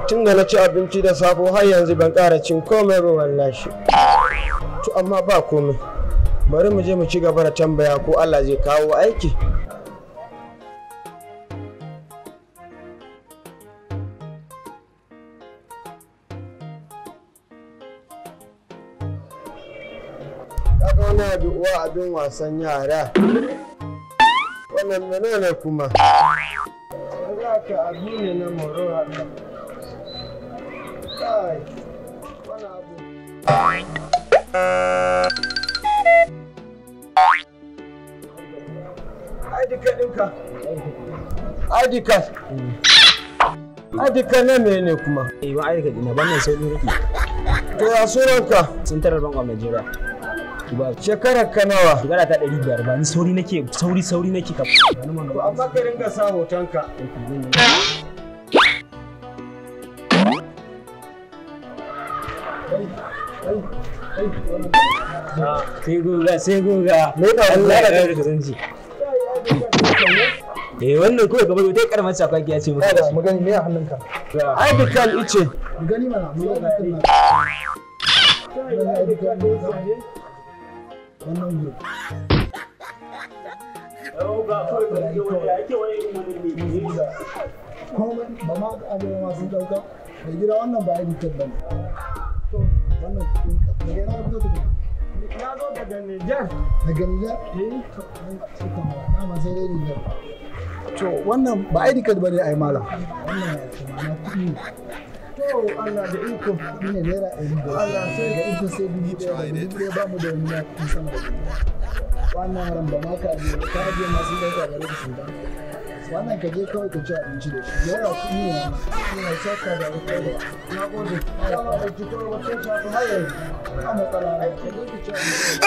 Tun da na ci abinci da safo har yanzu ban ƙara cin komai ba wallahi. To amma ba komai. Bari mu je mu ci gaba da tambaya ko Allah zai kawo aiki. Kaga wani abu uwa abin wasan yara. Wannan menene kuma? Za ka abu ne na moro haka. Kai, wani abu. ID card ɗinka. ID card. ID card na menene kuma? Eh, ban ID card ɗina, wannan sauƙi nake. To ya sunanka? Central Bank of Nigeria. Ba Shekarar ka nawa? Shekara ta 500 ba ni sauri nake, sauri sauri nake ka. To amma ka ringa sa hotonka. Sai goga, sai goga. Me ka Allah ya kare kusanci. Eh, wannan kawai gaba dai karamar sakwaki ya ce maka. Kada mu gani me a hannunka. ID card ice. Mu gani mana, mu gani mana. Wannan group. Komai ba ma abu ma sun dauka. Mai gida wannan ba ID card bane. To wannan kudin ka. Daga ina ka fito tukuna? Na zo daga Nijar. Daga Nijar? Eh. To, dama sai dai Nijar. To wannan ba ID card bane ai malam. Wannan ma'ana kuɗi ne. To Allah da iko. Kuɗi ne ₦500. Allah sai da ita sai 1000, daga 1000 ba mu da wani na kuɗi sama da 1000. Wannan haram ba ma ka ajiye ba, ka ajiye ma sun ɗauka gare ka sun ba. Wannan ka je kawai ka ci abinci da shi. Naira kuɗi ne wannan. Allah ya saka da alkhairi. Na gode. Dama bai fito ba sai shafi har yanzu. Ba matsala. Ka je ka ci abinci.